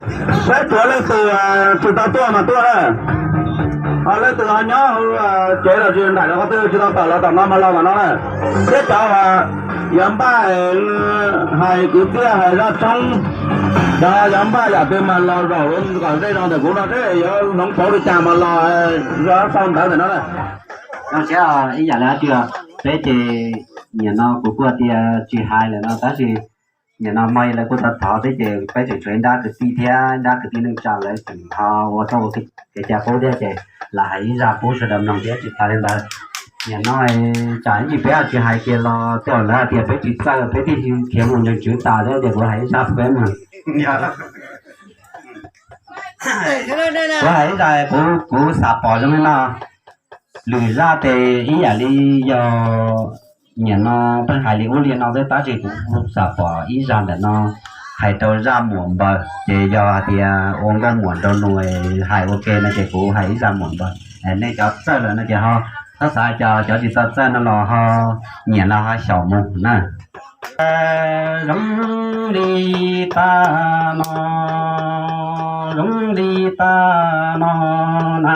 Peb tuav leej twg tsis tau tuaj mas tuaj na. Ho leej twg ho nyob hauv tsev los sis nraim rau qhov twg tsis tau tawm los tom no mas los tom no na. Thiab cov uas yuav npaj hais kwv txhiaj hais zaj tshoob, cov yuav npaj yam twg mas los zaum kom ze zog ntawm kuv no seb yuav hloov pauv li cas mas los zaj sau ntawv ntawm no na. Ib yam li hais tias peb ces nim no kuv kuj tias tsis hais lawm no tab sis nim no mas lawv kuj tau thov thiab ces peb tseem tshuav ib nrab kwv tij thiab ib nrab kwv tij neej tsa lawv tseem ho ua txoj ua kev cai qub thiab ces lam hais ib zaj pub sawv daws mloog thiab tsis tas li ntawd. Nim no tsam ib ntsis peb tsis hais kiag los tej zaum lawv hais tias peb tsis txawj peb thiaj khiav mus ntsws ntsws tas thiab ces kuv hais ib zaj peb mus. Kuv hais ib zaj kuv xav pom zoo li no. Lwm zaj ces ib yam li yog nim no peb hais li ub li no xwb tab sis kuv xav pom ib zaj ntawm no hais rau zaj muam npaws ces yog hais tias ua nkauj muam nraug nus hais ua ke no ces kuv hais ib zaj muam npaws. Nej cov txawj lawm no ces ho txhob xav, cov tsis tau txawj no los ho nyiam los ho xyaum mus na. Zoo li tag no, zoo li tag no na.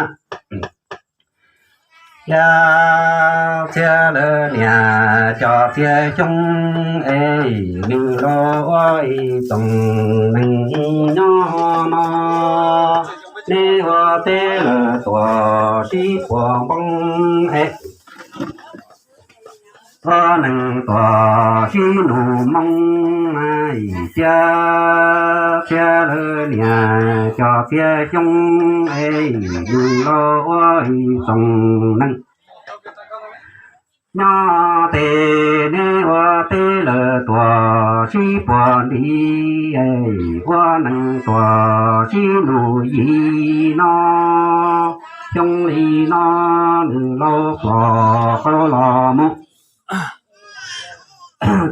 Yog txhia lawv niam cov txiv xyoob es nws los ua ib tsoom neeg nyob no, nej ua teb lawv tuam sib puas npoo es ua neeg tuam sib nug moo. Cia txhia lawv niam cov txiv xyoob es nws los ua ib tsoom neeg nyob tes, nej ua teb lawv tuam sib puas nti, ua neeg tuam sib nug yim no. Xyoo li no nws laus plos qau los mus.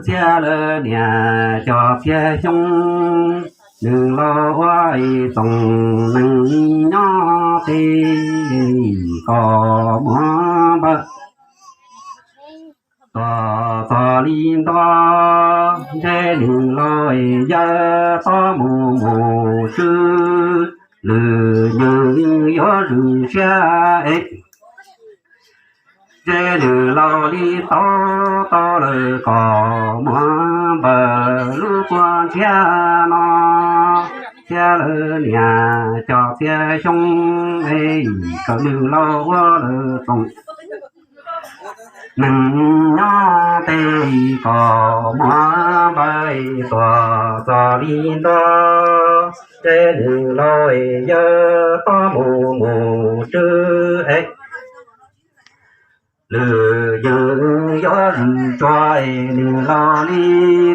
Txhia lawv niam cov txiv xyoob, nws los ua ib tsoom neeg nyob tes kom muab npawg tuam txog li nto, ntshe nws laus yawg txhob mus mus tsw, lwm nws yuav zwm siab es. Ntshe nws laus li tau tau lawm kom muab npawg lub kua ntshiab no. Txhia lawv niam cov txiv xyoob es, kom nws laus ua lawv tsoom neeg nyob tes kom muab npawg tuam txog li nto, ntshe nws laus yawg txhob mus mus tsw es. Lwm yawg yuav zwm tsuag es nws laus li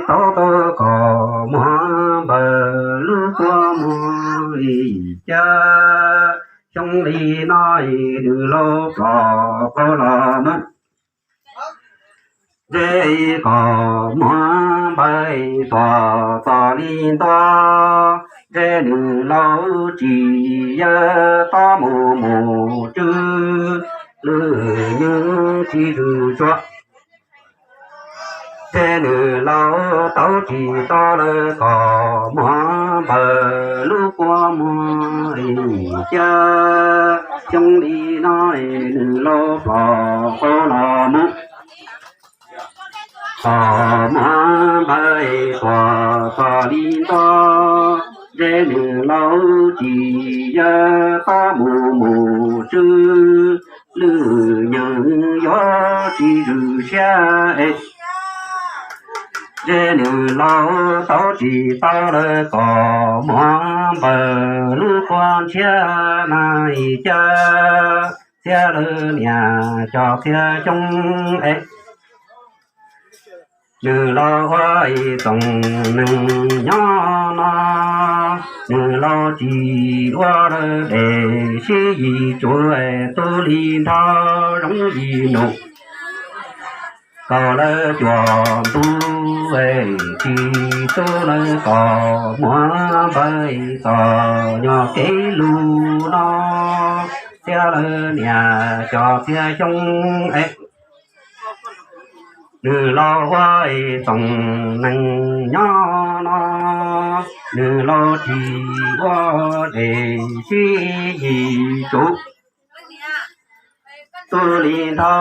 tau tau kom muab npawg lub kua muag li cas. Xyoo li no es nws laus plos qau los mus. Ntshe kom muab npawg tuam txog li nto, ntshe nws laus tsis yawg txhob mus mus tsw, lwm yawg tsis zwm tsuag. Ntshe nws laus tau tsis tau lawm kom muab npawg lub kua muag li cas. Xyoo li no es nws laus plos qau los mus. Kom muab npawg tuam txog li nto, ntshe nws laus tsis yawg txhob mus mus tsw, lwm yawg yuav tsis zwm siab es. Ntshe nws laus tau tsis tau lawm kom muab npawg lub kua ntshiab na li cas. Txhia lawv niam cov txiv xyoob es, nws laus ua ib tsoom neeg nyob no, nws laus tsis ua lawv dej sib yim tsuag, tu li nrho zoo li nus. Kom lawv cuam ntuj tsis tu lawm kom muab npawg txom nyog kev lus no. Txhia lawv niam cov txiv xyoob es, Nws los ua ib tsoom neeg nyob no, nws los tsis ua dej sib yim tsum. Tub li nrho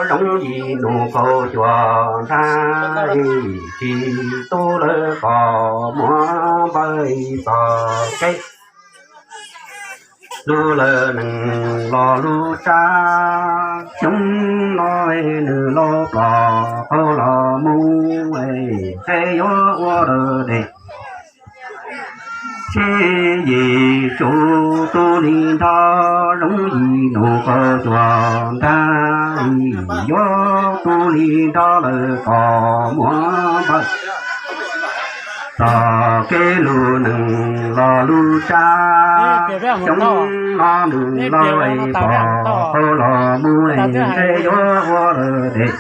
zoo yim nus kaum cuam nrab, tsis tub lawv kom muab npawj txoj kev. Lub lawv neeg los lub tsab, xyoo no nws los plos qaug los mus, ntshe yuav ua lawm dej sib yim tsum. Tub li nrho zoo yim nus kaum cuam nrab, yuav tub li nrho lawv kom muab npawj txoj kev. Lub neeg los lub tsab, xyoo no nws los plos qaug los mus, ntshe yuav ua lawm dej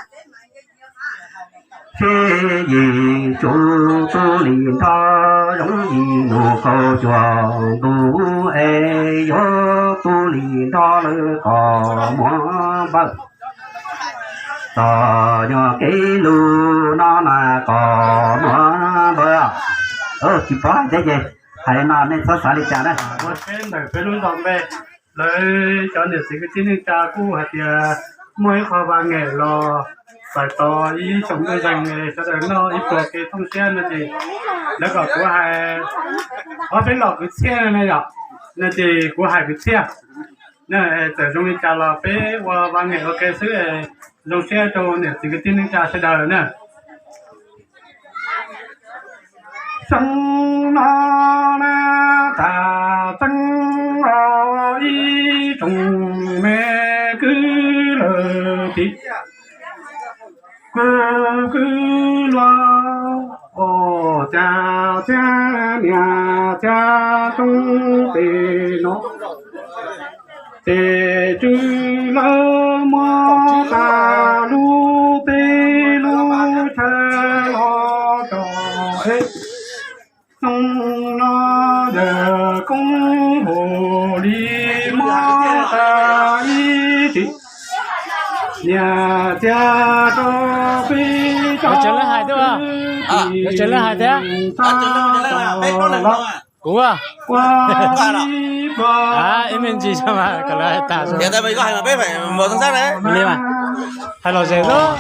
sib yim tsum. Tub li nrho zoo yim nus kaum cuam ntuj es, yuav tub li nrho lawv kom muab npawj txoj nyuag kev. Lub no na kom muab npawj. Tsis paub hais tias ces hais no nej txhob xav li cas na. Peb ntawm peb lub zos npe, lawv cov niam txiv kwv tij neej tsa kuj hais tias muaj ib qho vaj ngeem los txais tos ib xyoos ntxwg zeeg, sawv daws noj ib pluag kev thooj siab no ces lawv kom kuv hais ob peb los kwv txhiaj na yom, no ces kuv hais kwv txhiaj. Txawm zoo li cas los peb ua vaj ngeem ua ke xwb, zoo siab rau niam txiv kwv tij neej tsa sawv daws na. Xyoo no na tas tseeb os ib tsoom me kwv lawm tim, kuv kwv luag ua cas thiab niam thiab tub pem no. Tes tswv lawv muab tas lub teb lub chaw los tso es, xyoo no yawg koob haum li muab tas ib tsis niam thiab tub pem cov kwv tij txhob los kuv ua ib me ntsis tas li mas, hais los zes lub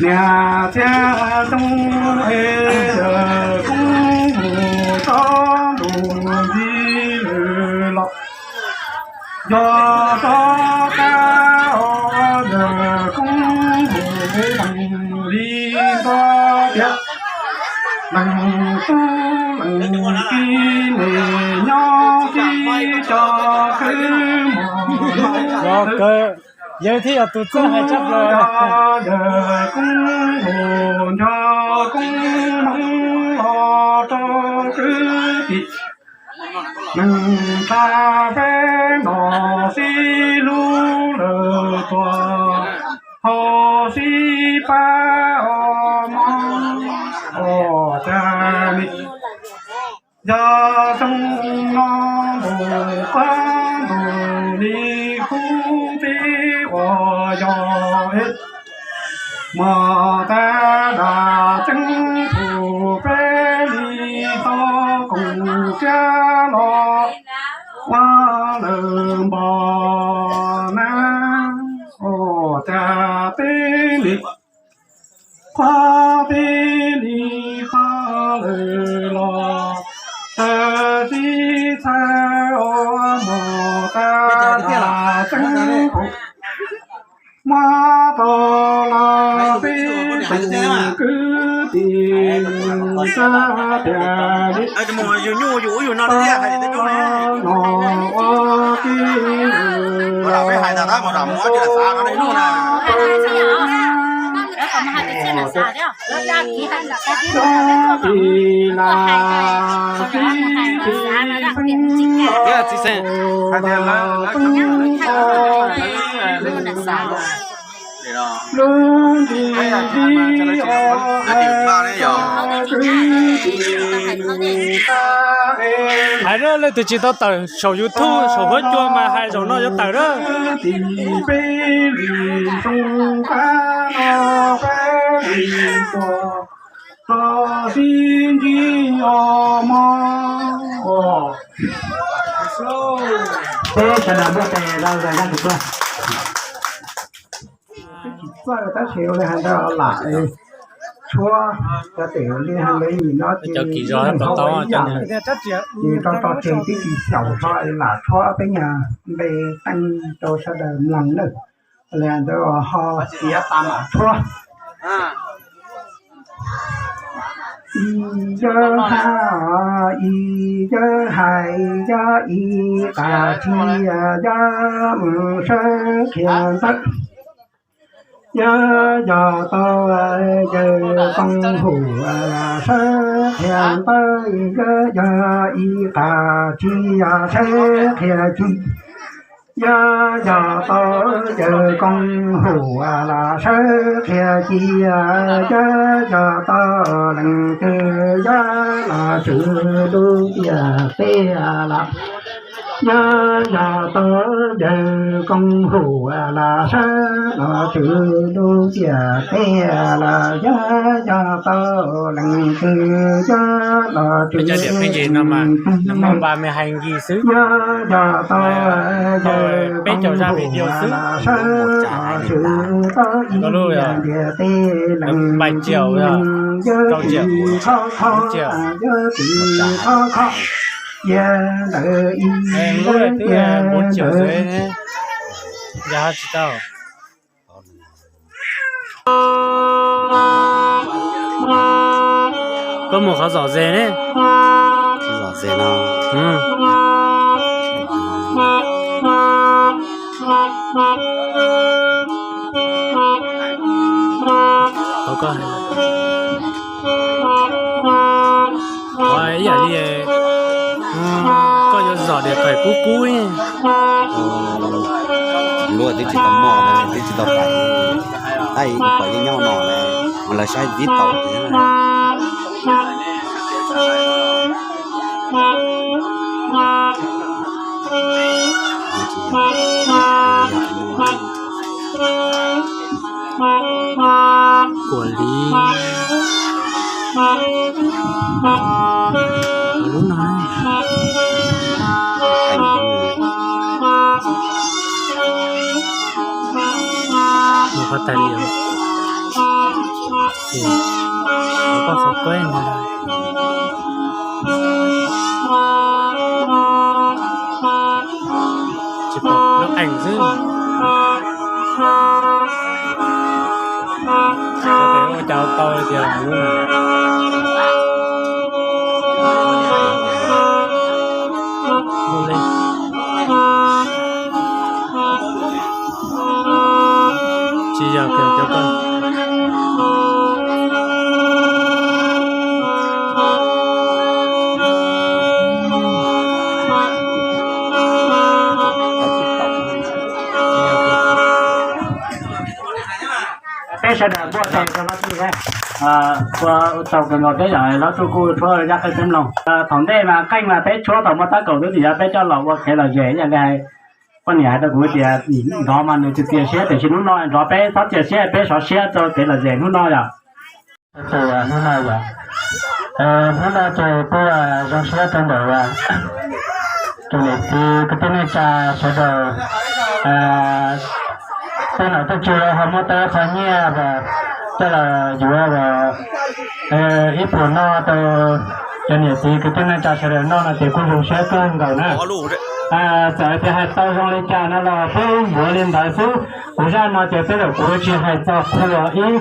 niam thiab tub es yawg koob mus txog ntuj ntxim lawm los, yog txoj kab os yawg koob mus deev li nto tias leej tub leej ki, neb nyob kib cov khwv mos lub, yawg thiaj yog tus txawj hais tshaj plaws. Yawg koob mus nrog koob hmoob los rau kwv tij, neeg txha peb nom sib hlub lawm tuaj, ho sib pab os mog. Ua cas li yog xyoo no ntuj qab ntuj li kub teb uas yog es, muaj tas dab tseeb pub peb li tau koom siab los ua lawm npaum na. Ua cas peb li qhuav peb li qhuav lawm los, tawm sib txhawb ua muaj tas dab tseeb pub muab tau los peb tsoom kwv tij neej tsa tias li, no ua ke Tsis las tib tib xeem hais tias lawv lawv tsis lub nti tib os. Hais na, leej twg tsis tau tawm saum YouTube saum huab cua mas hais zaum no yuav tawm na. Peb sawv daws npuaj tes rau zaj tus tuaj. Twb tsis txawj tab sis ua li hais ntawd lam tshuab cov tes ua li hais ntawd yim no ces cov kis zos tau tau ib yam ces rau tso tseg twb tsis xyaum hlo es lam tshuab peb nyuag npe qee rau sawv daws mloog nawb. Li hais ntawd ho tiav tas mam tshuab. Ib yawg hais, ib yawg hais, yog ib qas txhia yog mus sawv qhia ntawd. Yog yog tau yawg Koob Huam sawv qhia ntawd, yog yog ib qas txhia sawv qhia ci. Yog yog tau yawg Koob Huam los sawv qhia ci, yog yog tau leej twg yog los tswv lub tiaj teb los. Yog yog tau yawg Koob Huam los sawv los tswv lub tiaj teb los, yog yog tau leej twg yog los tswv lub tiaj teb los, yog yog tau yawg Koob Huam los sawv los tswv tau ib tiaj teb leej twg yog tsis khob khob, yog tsis khob khob, cia ntawd ib cia ntawd. Koj mus qhov zom ze ne? Zom ze no. Ua ib yam li koj yuav zom diam qaim kub kub. Lub twb tsis tau muaj, twb tsis tau qaim, tab sis kuv pom yeej nyob no lawm, mas lawv saib tib taum. Kuam li lub no. Mus qhov tais liam, koj qhov kuab no. Tsis pom lub ees xwb. Ua cas tau tias lub no. Tsis yog kawg cov koj. Peb sawv daws npuaj tes rau Lob Tsuj, ua tsaug kawg nkaus thiab yog Lob Tsuj kuj tshuab zaj qeej peb mloog. Thaum ntej mas qeej mas peb tshuab thaum muaj tab kaum xwb, yog peb coj los ua kev lom zem ib yam li hais poj niam hais rau kuv tias nrov mas nws tsis txias siab, tiam sis hnub no nrov peb txhob txias siab, peb sov siab rau kev lom zem hnub no yom. Tus hnub no yog, hnub no ces kuj zoo siab rau ntawm tus niam txiv kwv tij neej tsa sawv daws, tej nom tej tswv ho muab tau qhov nyiaj coj los yuav ib puas noj rau cov niam txiv kwv tij neej tsa sawv daws noj no ces kuj zoo siab kawg nkaus na. Txawm tias hais tau zoo li cas no los peb npuav li ntawd xwb. Kuv zaj no ces peb zaum kuv tsis hais txog qhua ib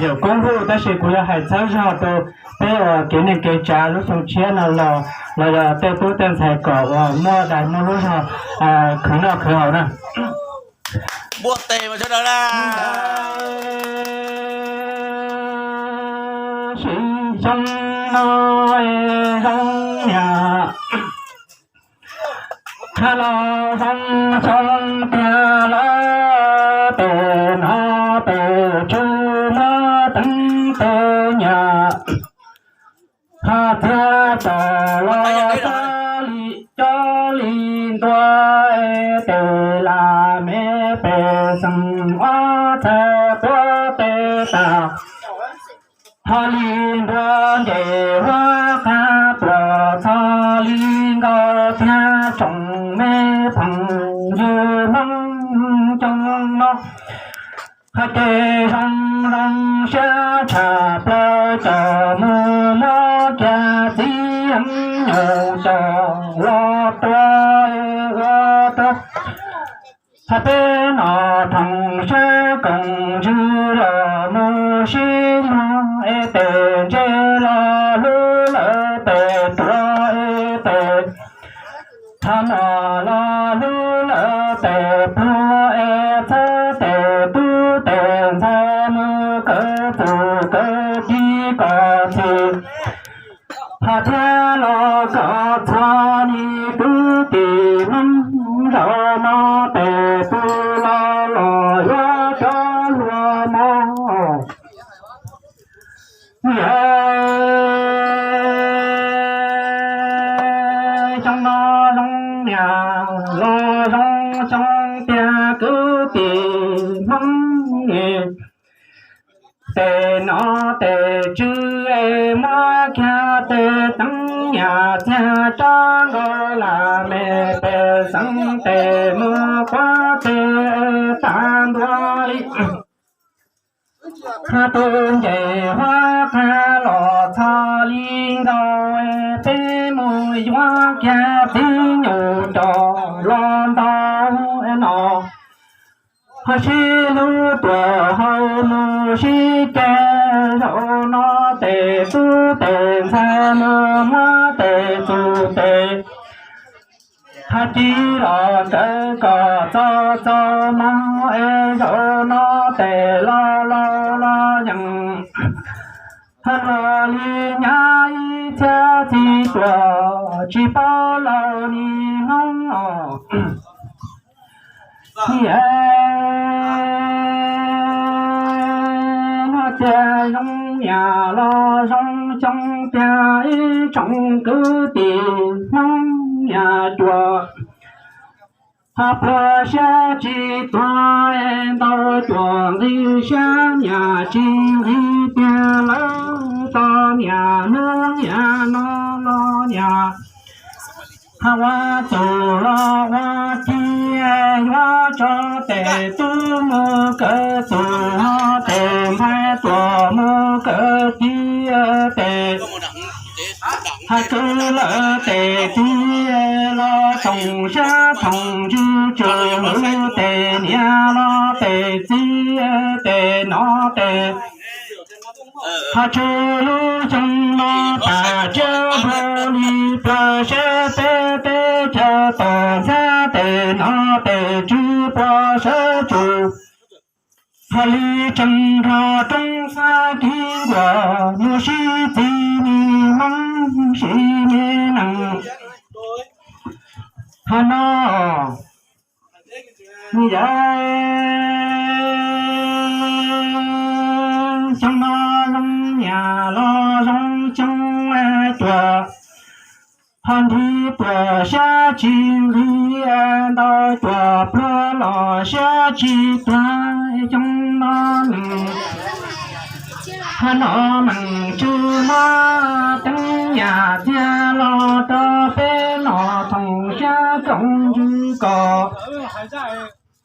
yawm Koob Huam, tab sis kuv yuav hais txhawb zog rau peb uas kev neej kev tsav lub xyoo tshiab no los, los yog tej tub tej ntxhais kom uas muaj dais muaj lub zog khwv noj khwv haus na. Npuaj tes mas sawv daws na. Sim xyoo no zoo yam Kha los zoo xyoo tiag lawm, pem no pem tsuj muab teev pem nyam. Los cov li, cov li ntua tes lam me pes xeem ob txhais quav tes tas. Ho li ntua nce huab qab tuaj txog li nkaus thiab tsoom me phooj ywg Hmoob coob no. Hais tias zoo zoo siab tshaj plaws coj mus muab kiag txiv nyuj coj los tua ua rau. Hais peb no thoom sab koom ntsws los mus sib luag es tes ntse los hlub lawm tes tuav es tes Thaum no los hlub lawm tes pluag es txhawb tes tub tes ntxhais mus kawm txuj kawm ci kom txhim. Ho thiab los kom txog nim kwv tij Hmoob zaum no tes tub los los yuav cov hluas mog. Xyoo no zoo niam los zoo xyoo tiag kwv tij Hmoob. Tes no tes tsw es muab kiag tes teeb nyaj txiag rov nkaus lam me pes xeem tes mus quav tes tag ntua li. Tus nce huab qab los txog li nkaus peb mus yuav kiag txiv nyuj coj los ntau no. Ho sib hlub tuaj hauv mus sib ceg zaum no tes tub tes ntxhais mus muab tes txuj tes Hais ci los kawg kom txog txog mog es zaum no tes los los los yeej hais los li nyab ib txhiab txiv tuaj tsis paub laus nim Hmoob os. Niam, no tias zoo niam los zoo xyoo tiag ib tsoom kwv tij Hmoob niam cuam. Ho pluag siab tsis tuag ntau cuam nqi siab niam tsis nqi tiag lawm tos niam hnub niam no los niam. Ho ua txuj los ua ci yuav tso tes tub mus kawm txuj ho tes ntxhais tuaj mus kawm ci tes Hais kwv lawm tes txiv los thoom sab thoom ntsws tsw hwv tes niam los tes txiv tes no tes. Ho tsw lub xyoo no tas tsiab npawg li plaws seb peb teb chaws tom ntxhiab tes no tes tsw puas sawv tsum. Ho li tseem nrog roob xab kib nkuaj mus sib txiv nim Hmoob sib me nees. Ho no, yawm, xyoo no zoo niam los zoo xyoo cuam. Ho nrhiav tuaj siab tsis nqhis ntau cuam pluag los siab tsis tuag xyoo no nees. Ho no meem tsw muab teeb nyaj txiag los rau peb los thoom siab koom ntsws kom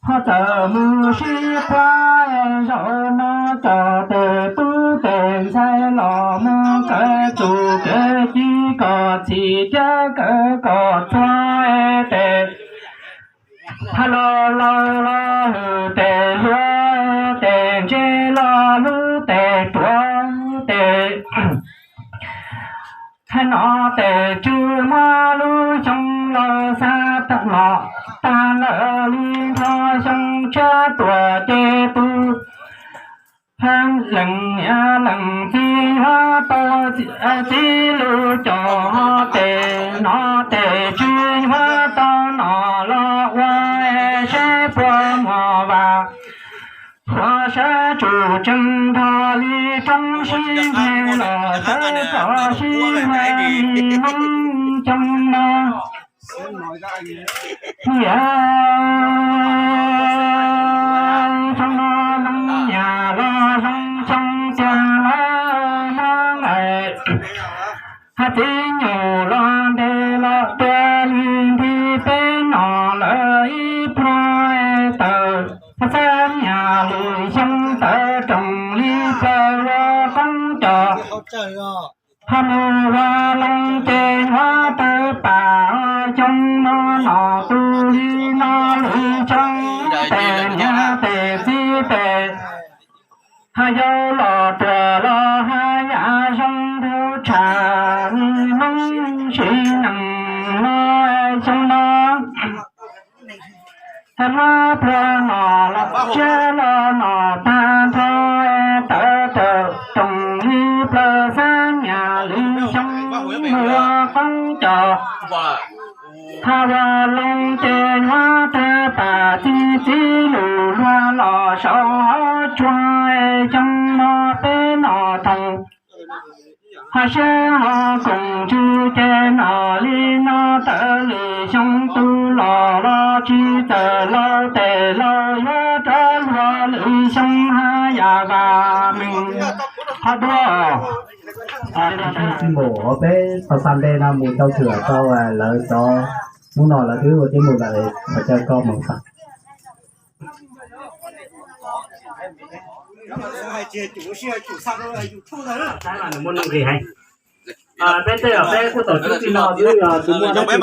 ho txawm mus sib quab zaum no coj tes tub tes ntxhais los mus kawm txuj kawm ci kom txhim thiab kawm kom txhua tes. Ho los laus los hwm tes hluas tes ntse los hlub tes ruam tes. Hais no tes tsw muab lub xyoo los xa tag los tag lawm li nrho xyoo tshiab tuaj ces tus Hab leej niam leej txiv yuav tau txiv lus coj ho tes no tes tsw yuav tau no los ua seb puas muaj vam. Ua sab tsum tsees nrog li roob sib nce los sawv txog sib nce li Hmoob. Xyoo no, xyoo no zoo yam los zoo xyoo tiag los no es, hais txiv nyuj los ntev los tuag li nti peb no lawm ib pluag tawm, xab nyas lwm xyoo tawm roos li plaws ua koob cos. Ho mus ua loo ces nyob tawg pam, xyoo no nom tu li no lwm xyoo tes niam tes txiv tes, ho yau los tuag los haj yam zoo dhau tshaj li Hmoob sim neej no xyoo no. Hais muab pluag nom los tsiab los nom tag nrho, tawm tawm roos li plaws xab nyas lwm xyoo ua koob cos. Ho ua loo ces nyob tawg pam, txiv txiv lus luag los saum hauv tsua, xyoo no peb nom thoom. Ho siab ho koom ntsws ces nom li no tawm lwm xyoo tu los los tsis txawm laus tes laus yuav rov luag lwm xyoo haj yam vam meej qhov dua. Tsis mus hauv peb tau xa npe no mus tau kawm tau lawv cov hnub no lawv twb ua tib mus lawm, qhov chaw koj mus tau. Peb tej peb kuj tau tub tij no twb yog tus muaj dab tsi